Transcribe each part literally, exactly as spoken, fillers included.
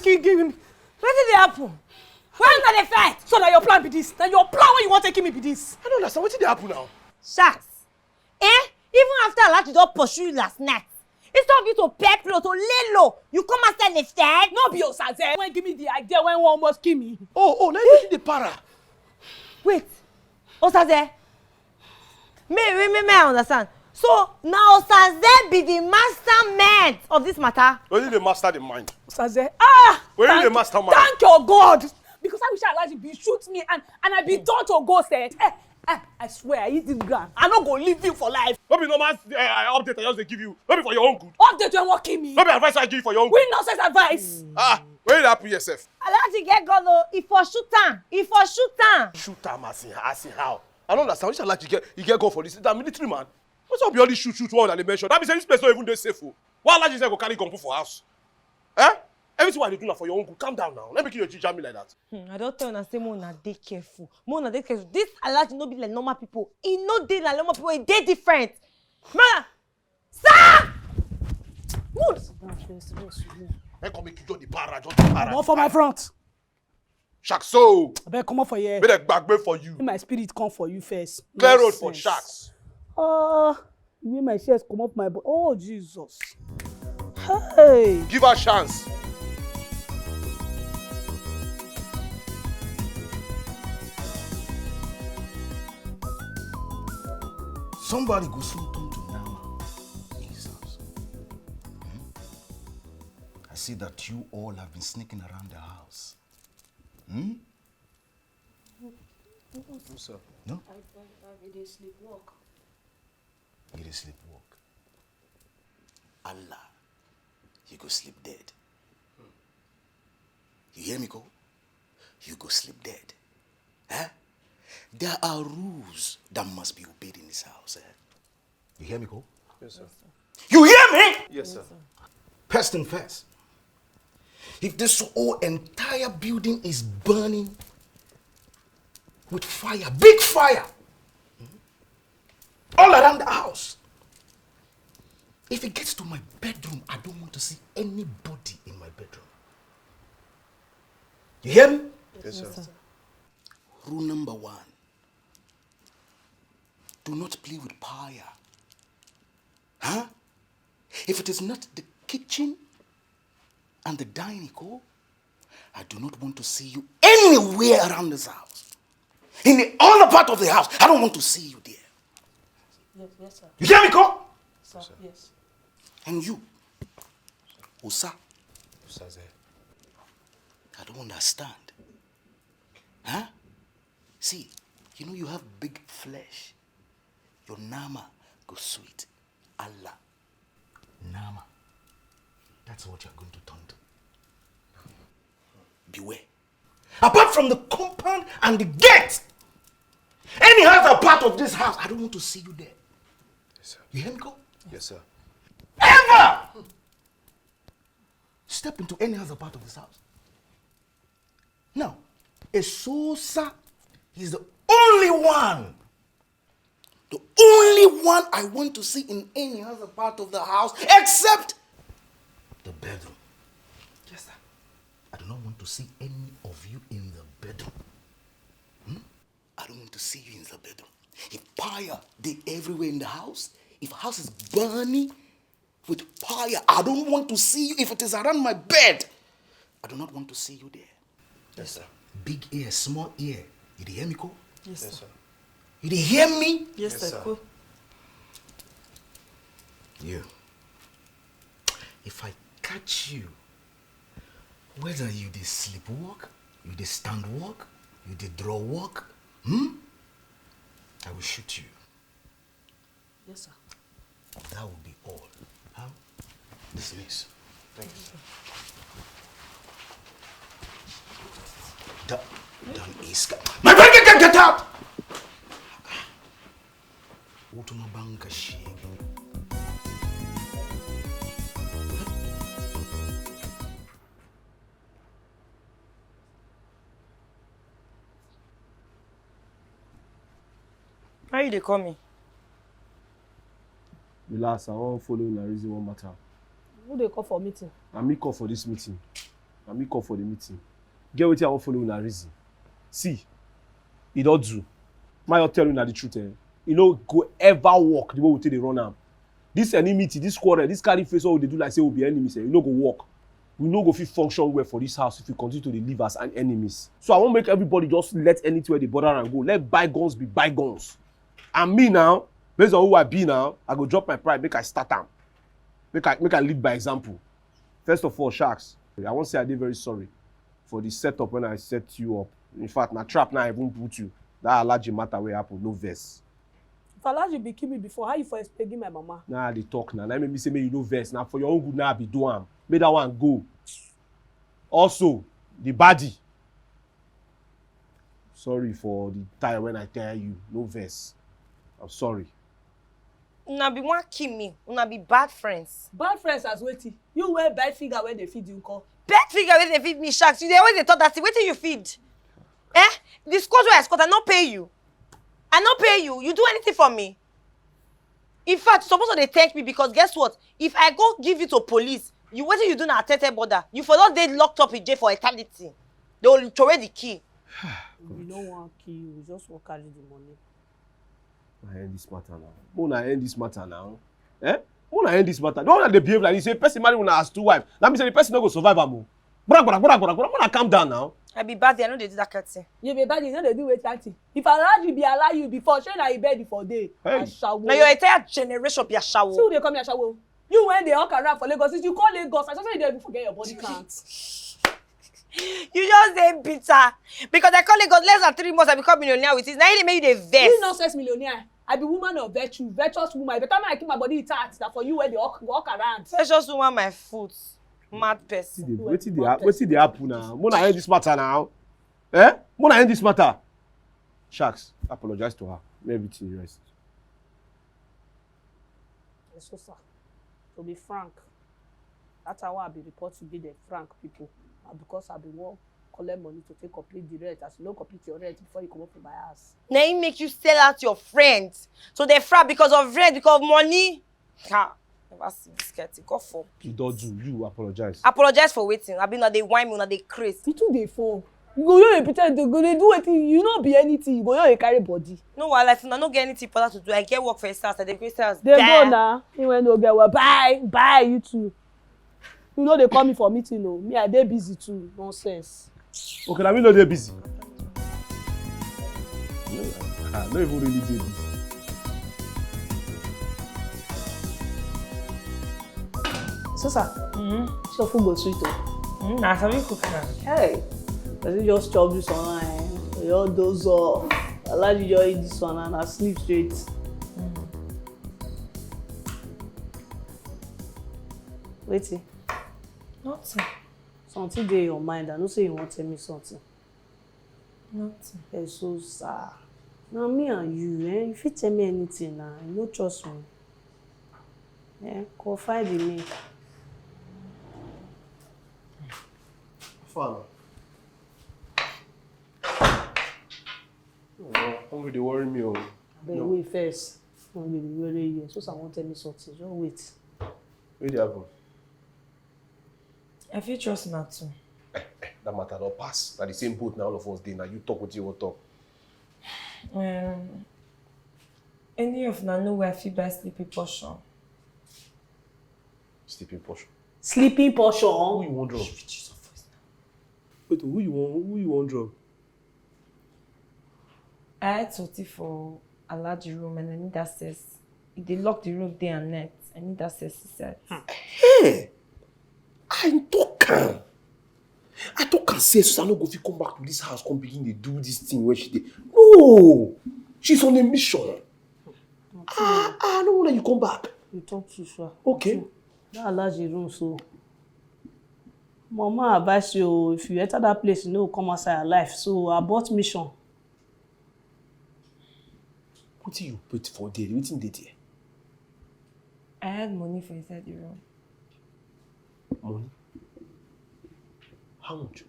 Wetin dey happen? Why una dey fight? So na your plan be this? Na your plan wey you wan take kill me be this? I don't understand. Wetin dey happen now? Sharks. Eh? Even after Alhaji don pursue you last night, instead of you to peplo, to lay low, you come outside dey fight? No be Osaze wey give me the idea wey wan almost kill me? Oh, oh, na you dey para. Wait, Osaze, me, me, me, me, I understand. So, na Osaze be the mastermind of this matter? Only the master the mind. Osaze, ah! Only the mastermind. Thank your God! Because I wish Alhaji be shoot me and, and I be turned to ghost, eh? Eh, eh, I swear, I eat this ground. I no go leave you for life. No be normal uh, update I just dey give you. No be for your own good. Update wey wan kill me. No be advice I give you for your own good. Wey nonsense advice. Ah, wetin dey happen here sef? Alhaji get gun o, e for shoot am, e for shoot am. Shoot am as in, as in how? I don't understand. Which Alhaji get, he get gun for this? Na military man. What's up with all this shoot, shoot, one that they mention? That means this place not even dey safe o. Why Alhaji sef go carry gun put for house? Eh? Everything wey I dey do na for your own good. Calm down now. Let me kill your ginger me like that. Hmm, I don tell una say make una dey careful. Make una dey careful. This Alhaji no be like normal people. E no dey like normal people. E dey different. Man, sir! Move! Then come make you just the para, just the para. Comot for my front. Shark so. Abeg, comot for here. Make dem gbagbe for you. Make my spirit come for you first. Clear road for sharks. Uh, make my chest comot my body. Oh, Jesus. Hey. Give her chance. Somebody go soon turn to Nama in his house. Hmm? I see that you all have been sneaking around the house. Hmm? No, sir. No? I, I, I, I dey sleep walk. You dey sleep walk. Allah, you go sleep dead. You hear me, Ko? You go sleep dead. Eh? There are rules that must be obeyed in this house. Eh? You hear me, Ko? Yes, sir. You hear me? Yes, sir. First thing first, if this whole entire building is burning with fire, big fire, all around the house, if it gets to my bedroom, I don't want to see anybody in my bedroom. You hear me? Yes, sir. Rule number one. Do not play with fire. Huh? If it is not the kitchen and the dining hall, I do not want to see you anywhere around this house. In the other part of the house, I don't want to see you there. Yes, yes, sir. You hear me, Ko? Sir, yes. And you, Osa. Osa, sir. I don't understand. Huh? See, you know you have big flesh. Your nama go sweet. Allah. Nama. That's what you're going to turn to. Beware. Apart from the compound and the gate, any other part of this house, I don't want to see you there. Yes, sir. You hear me, Ko? Yes, sir. Ever step into any other part of this house. Now, Esosa is the only one, the only one I want to see in any other part of the house except the bedroom. Yes, sir. I do not want to see any of you in the bedroom. Hmm? I don't want to see you in the bedroom. If fire dey everywhere in the house, if house is burning with fire, I don't want to see you if it is around my bed. I do not want to see you there. Yes, sir. Big ear, small ear. You dey hear me, ko? Yes, sir. You dey hear me? Yes, Yes, sir. Sir. Cool. You. If I catch you, whether you dey sleep walk, you dey stand walk, you dey draw walk, hmm? I will shoot you. Yes, sir. That will be all. How? Dismiss. Thank you, sir. Down, down is. My friend, get, get out! Utuma banka shege. Why you dey call me? Relax, I wan follow una reason one matter. Who dey call for meeting? Na me call for this meeting. Na me call for the meeting. Get wetin I wan follow una reason. See, e don do. May I tell una the truth, eh? E no go ever work the way we take dey run am. This enmity, this quarrel, this carry face wey we dey do like say we be enemies, eh? E no go work. We no go fit function well for this house if we continue to dey live as an enemies. So I wan make everybody just let anything wey dey bother am go. Let bygones be bygones. And me now, based on who I be now, I go drop my pride, make I start am. Make I make I lead by example. First of all, Sharks, I wan say I dey very sorry for the setup wey I set you up. In fact, na trap na I even put you. That Alhaji matter wey happen, no vex. If Alhaji bin kill me before, how you for explain give my mama? Na I dey talk na. Na make me say make you no vex. Na for your own good na I be do am. Make that one go. Also, the baddie. Sorry for the time wey I tire you. No vex. I'm sorry. Una be wan kill me. Una be bad friends. Bad friends as wetin? You wear bad finger wey dey feed you nko. Bad finger wey dey feed me, Sharks. You dey always dey talk that thing. Wetin you feed? Eh? The squat wey I squat, I no pay you. I no pay you. You do anything for me? In fact, you suppose to dey thank me because guess what? If I go give you to police, you wetin you do na attempted murder. You for don dey locked up in jail for eternity. They will throw away the key. We no wan kill you, we just wan carry the money. Na end this matter now. Mo na end this matter now. Eh? Mo na end this matter. Don't una dey behave like this. Say person marry una as two wife. That means say the person no go survive am o. Bra bra bra bra bra. Una calm down now. I be bad, I no dey do that kind thing. You be bad, you no dey do wetin thing. If Alhaji be allow you before, shey na e bed for dey. Hey. Ashawo. Na your entire generation be See ashawo. who dey call me ashawo. You when dey hawk around for Lagos, since you call Lagos, I sure say you dey even forget your body count. You just dey bitter because I call Lagos less than three months. I become millionaire with it. Na you dey make you dey vex. You nonsense millionaire. I be woman of virtue, virtuous woman. If you tell me I keep my body intact, na for you wey dey hawk, hawk around. Precious woman, my foot. Mad person. Wetin dey wetin dey hap- wetin dey happen now? Mo na end this matter now. Eh? Mo na end this matter. Sharks, apologize to her. Make everything rest. So sir, to be frank, that time wey I be report you give the frank people, na because I be wan collect money to take complete the rent. As you no complete your rent before you comot from my house. Na him make you sell out your friend. So they frat because of rent, because of money. Ha! Never see this kind thing. God forbid. You don do. You apologize. Apologize for wetin? Abi una dey whine me, una dey craze. You too dey form. You go just dey pretend to go dey do wetin you no be anything. You go just dey carry body. No wahala, if una no get anything important to do, I get work for Esther house. I dey go Esther house. Dey go Bye. Na. You wey no get work. Bye. Bye, you too. You no dey call me for meeting o. Me, I dey busy too. Nonsense. Okay, na me no dey busy. I no even really dey busy. So sir, mm-hmm. So food go sweet o. Mm, na sabi cook am. Hey, person just chop this one, eh? You just doze off. Allow you just eat this one and I sleep straight. Wetin? Nothing. Something dey your mind. I know say you wan tell me something. Nothing. Ẹ so sad. Na me and you, eh? You fit tell me anything na. You no trust me. Eh? Confide in me. Fine. Oh, hungry dey worry me o. Abeg wait first. Hungry dey worry you. So I wan tell me something. Just wait. Wetin dey happen? I fit trust una too. That matter don pass. Na the same boat na all of us dey. Na you talk wetin you wan talk. Um, any of una know where I fit buy sleeping portion? Sleeping portion. Sleeping portion. Who you wan draw? Reduce your voice Wait, who you want? Who you want drop? I had Soti for Alhaji room and I need access. If they lock the room day and night, I need access inside. Hey, I talk am. I talk am say Susan no go fit come back to this house, come begin dey do this thing when she dey. No, she's on a mission. Ah, ah, no wonder you come back. You talk too sure. Okay. That Alhaji room so. Mama advise you, if you enter that place, you no come outside alive. So abort mission. Wetin you put for there? Wetin dey there? I had money for inside the room. Money? How much?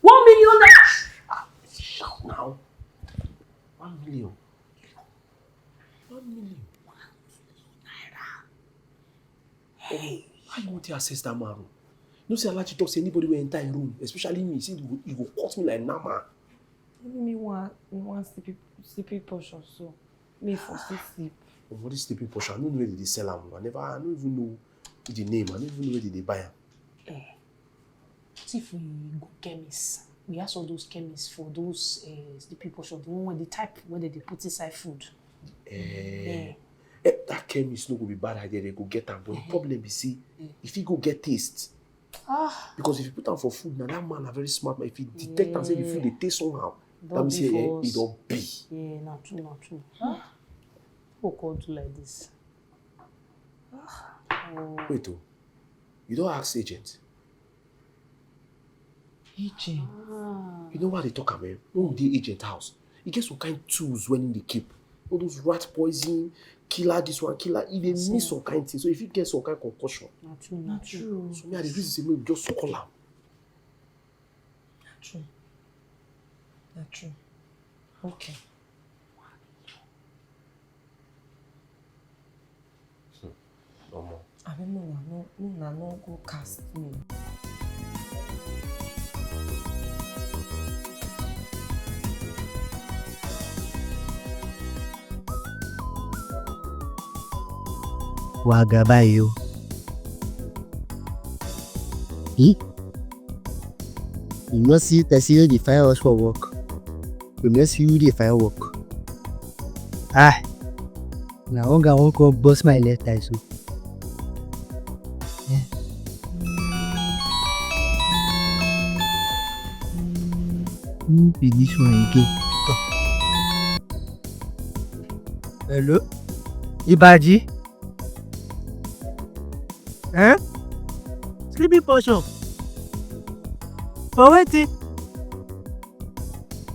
One million naira. Shout now. One million. One million. Hey, how you want to access that man room? You know, say Alhaji talk say anybody wey enter him room, especially me, say e go, e go cost me like nama. Give me one, one sleeping, sleeping portion so. Me for still sleep. Oh, what is sleeping portion? I don't know where they dey sell am. I never, I don't even know the name. I don't even know where they dey buy am. What if we go chemist? We ask all those chemists for those uh, sleeping portion, the one with the type where they dey put inside food. Eh, eh, that chemist no go be bad idea. They go get am, but the problem be say if he go get taste. Ah, Because if you put am for food, now that man na very smart man. If he detect am say the food dey taste somehow, that Don means be say eh, for e us. don be. Yeah, na true, na true. Ah, who come do like this? Wait, oh, you don ask agent? Agent. You know why they talk am, eh? When we dey agent house, e get some kind tools when they keep. All those rat poison, killer this one, killer. E dey mean some kind thing. So if you get some kind concussion, Na true, na true. so me I dey reason say make we just call am. True. Na true. Okay. Omo. Abi make una no, make una no go cast me. Wàá ga báyìí o. Ih? You no see person wey dey find us for work. You no see who dey find work. Ah, na hunger wan come burst my left eye so. Eh. Who be this one again? Hello? Ibaji? Eh? Sleeping portion? For wetin?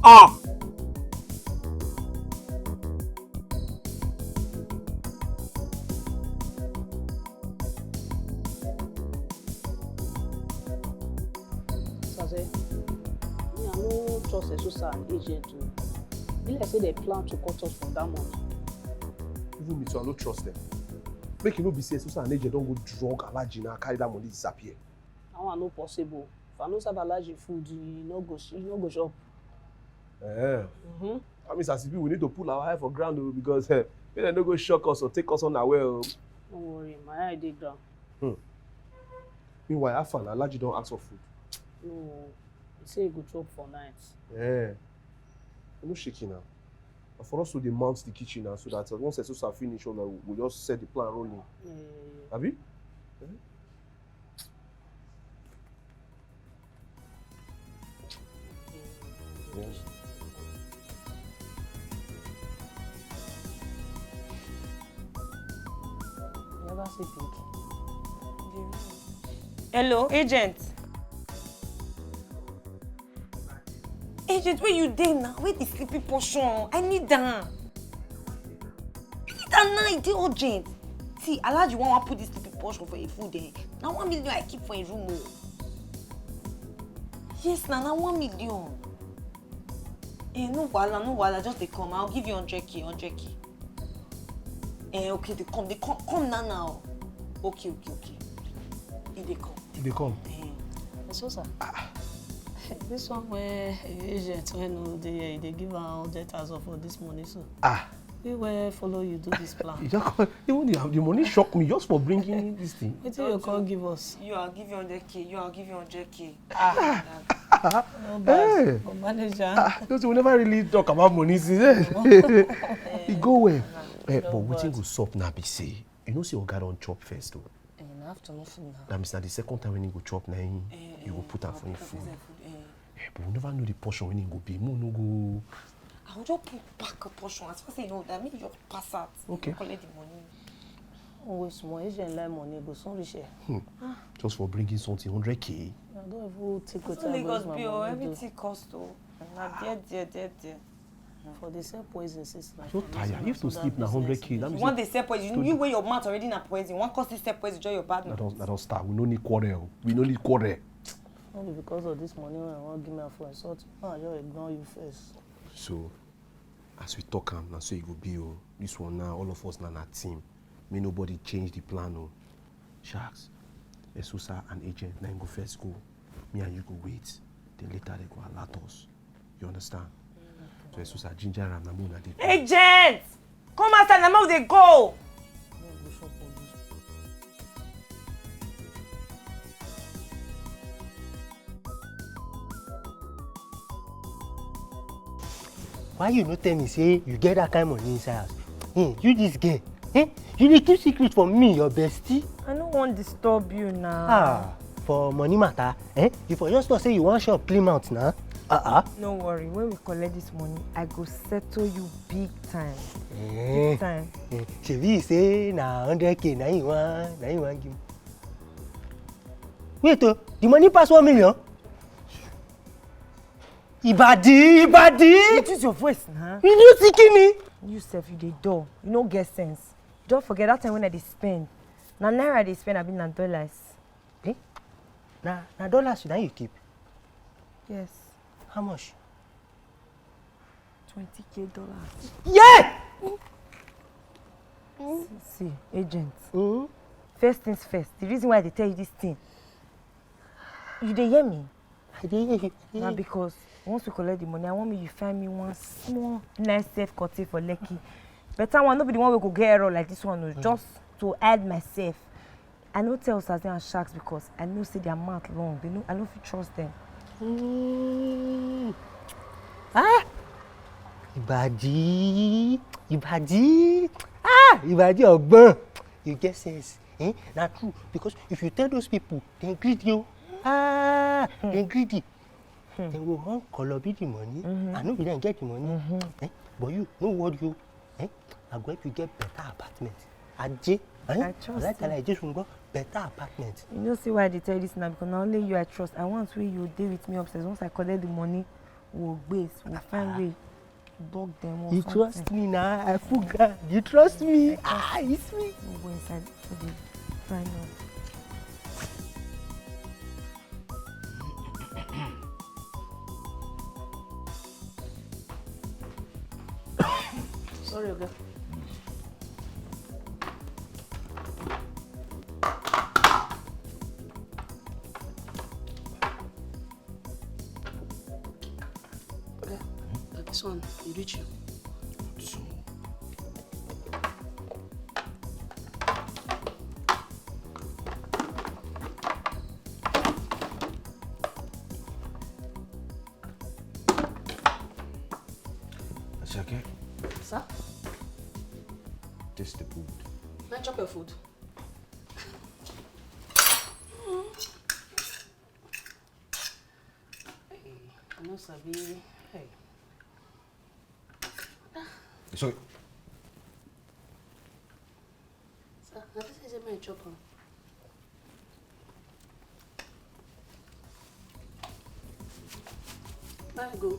Ah! Saze, me, I no trust Esusa and agent o. Be like say they plan to cut us from that money. Even me too, I no trust them. Make e no be say Esusa and agent don go drug Alhaji now, carry that money disappear. That one no possible. If I no serve Alhaji food, he no go, he no go chop. Eh. That means as e be, we need to put our eye for ground o, because eh, make dem no go shock us or take us unaware o. No worry, my eye dey ground. Meanwhile, how far na Alhaji don ask for food? No, he say he go chop for night. Eh. No shaking now. Na for us to dey mount the kitchen now, so that once Esusa finish, una go just set the plan rolling. Eh, Abi? you never see pink. Hello, agent. Agent, where you dey now? Where the sleeping portion? I need am. I need am now, e dey urgent. See, Alhaji wan wan put this sleeping portion for him food, eh? Na one million I keep for him room o. Yes, na, na one million. Eh, no wahala, no wahala, just dey come. I'll give you hundred K, hundred K. Eh, okay, dey come, dey come, come now, now. Okay, okay, okay. E dey come. E dey come. Eh. Esusa, this one where agent wey no dey here, e dey give am hundred thousand for this money so. Ah, We will follow you do this plan. You just come, even the, the money shocked me just for bringing this thing. Wetin you come give us? You are giving hundred k. You are giving hundred k. No bad. But manager. Ah, those we never really talk about money since. Eh? E go well. Eh, but wetin go sup na be say, you know say oga don chop first o. Eh, na afternoon food now. That means na the second time when he go chop na him, you go put am for him food. Eh. Eh, but we never know the portion when he go be. Mo no go. I will just put back a portion. As far as you know, that means you just pass out. Okay. You collect the money. Always small. Agent like money go soon reach here. Just for bringing something hundred k. I don't even take That's wetin all I go Lagos use my bill. Money do. Everything cost o. Na there, there, there, there. For the same poison since na. So tired. If to sleep na hundred k. That You means want the same poison? You, you wey your mouth already na poison. You want cause you same poison? Join your bad I mouth. don't, I don't start. We no need quarrel. We no need quarrel. No be because of this money wey I wan give me for insult. No, I just ignore you first. So, as we talk am, na so e go be o. This one now, all of us na na team. May nobody change the plan o. Sharks, Esusa and agent na him go first go. Me and you go wait. Then later they go alert us. You understand? So Esusa, ginger am na mo na dey. Agent! Come outside, na mo dey go. Why you no tell me say you get that kind money inside house? Hmm, you this girl, eh? You dey keep secret from me, your bestie. I no wan disturb you now. Ah, for money matter, eh? You for just talk say you wan shop clean mouth na. Uh-uh. No worry, when we collect this money, I go settle you big time. Eh, Big time. eh, shebi you say na hundred k na you wan, na you wan give me. Wait o, the money pass one million? Ibadi, Ibadi! Reduce your voice now. You know sikini? You sef, you dey dull. You no get sense. Don't forget that time when I dey spend. Na naira I dey spend, abi na dollars. Eh? Na, na dollars na you keep? Yes. How much? Twenty k dollars. Yeah! See, agent. Mm-hmm. First things first. The reason why I dey tell you this thing. You dey hear me? I dey hear you. Na because once we collect the money, I want me you find me one small nice safe cottage for Lekki. Better one, no be the one wey go get error like this one o. Just to hide myself. I no tell Osaze and Sharks because I know say their mouth long. They know I no fit trust them. Mm. Ah! Ibadi, Ibadi, ah! Ibadi ọgbọ́n. You get sense. Eh? Na true, because if you tell those people, they greedy o. Ah, they greedy. They go run kolobi the money. I no be them get the money. Eh? But you, no worry o. Eh? I go help you get better apartment. Ajé. Eh? I trust Like you. I just go better apartment. You know see why I dey tell you this now, because na only you I trust. I want wey you dey with me upstairs. Once I collect the money, we go gbase, we go find way. Bug them or You something. Trust me na. I full ground. You trust me? Ah, it's me. We go inside for the find out. Sorry, oga. Oga, na this one e reach you. Asake, Sir, taste the food. na chop your food. Hey, I no sabi. Hey. So, Sir, na this is my chop am. Bye go.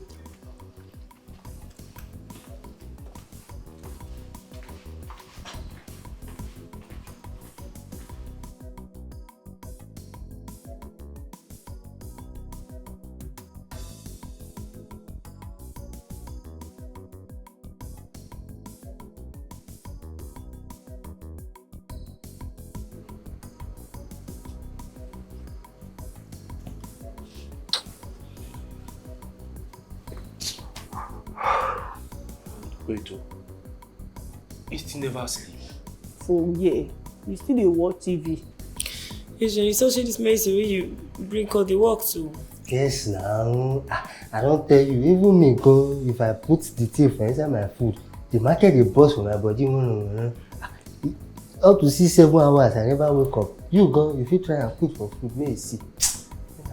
Wait o. You still never sleep. For here, you still dey watch T V. Yes, you saw this medicine wey you bring come dey work too. Yes now. Ah, I don tell you, even me go, if I put the thing for inside my food, the market dey burst for my body. No, no, no, no. Ah, up to six, seven hours, I never wake up. You go, you fit try and put for food, make you see.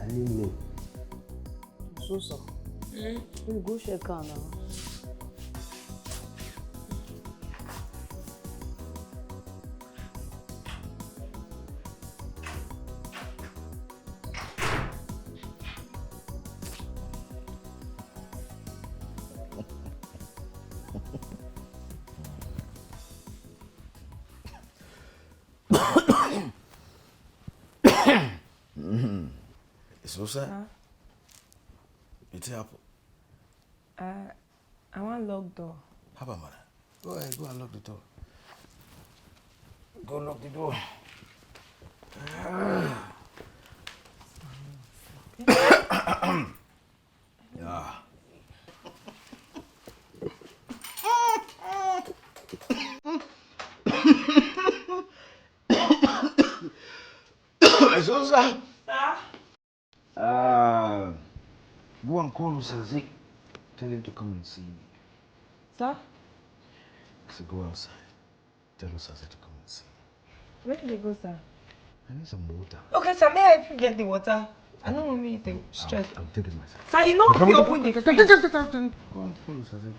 I need me. So so. You go check am now. Sosa, wetin happen? Uh, I wan lock door. Haba mana. Go ahead, go and lock the door. Go lock the door. Yeah. Sosa. Sir? Uh, go and call Usaze. Tell him to come and see me. Sir? So go outside. Tell Usaze to come and see me. Where did they go, sir? I need some water. Okay, sir, may I help you get the water? I don't want me to stress. I'll take it myself. Sir, you know, if you open the fridge. Go and call Usaze.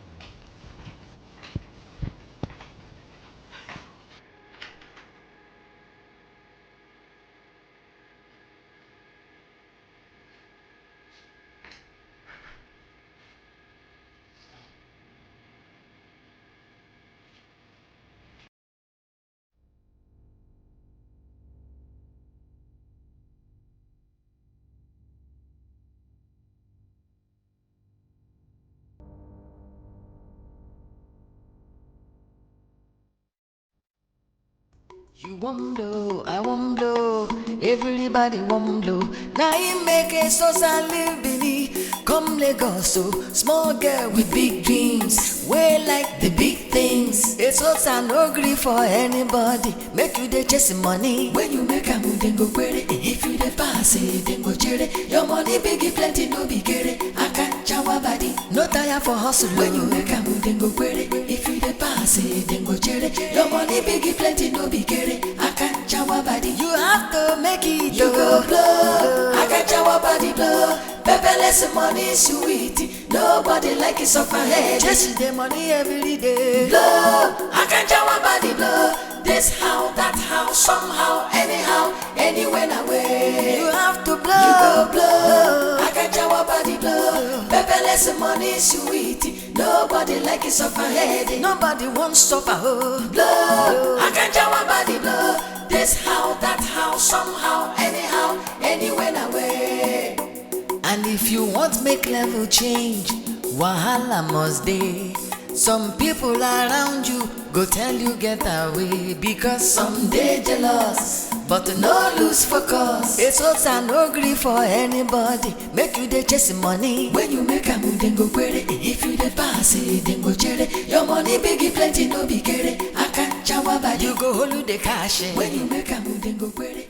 You wan blow, I wan blow, everybody wan blow. Na im make Esosa leave Benin, come Lagos o. Small girl with big dreams, wey like the big things. Esosa no gree for anybody, make you dey chase money. When you make am, dem go query. If you dey pass, eh, dem go jere. Your money big, e plenty, no be kere. Akanchawa body, no tire for hustle. When you make am, dem go query. If you dey pass, eh, dem go jere. Your money big, e plenty, no be kere. Akanchawa body, you have to make it. You go blow. Akanchawa body blow. Pepperless money sweet. Nobody like it suffer head. Chasing the money every day. Blow. Akanchawa body blow. This how, that how, somehow, anyhow, anywhere na way. You have to blow. You go blow. Akanchawa body blow. Pepperless money sweet. Nobody like it suffer head. Nobody wants suffer, oh. Blow. Akanchawa body blow. This how, that how, somehow, anyhow, anywhere na way. And if you want make level change, wahala must dey. Some people around you go tell you get away because some dey jealous, but no lose focus. Esosa no gree for anybody, make you dey chase money. When you make am, dem go query. If you dey pass, eh, dem go jere. Your money big, e plenty, no be kere. Akanchawa body, you go hold the cash, eh. When you make am, dem go query.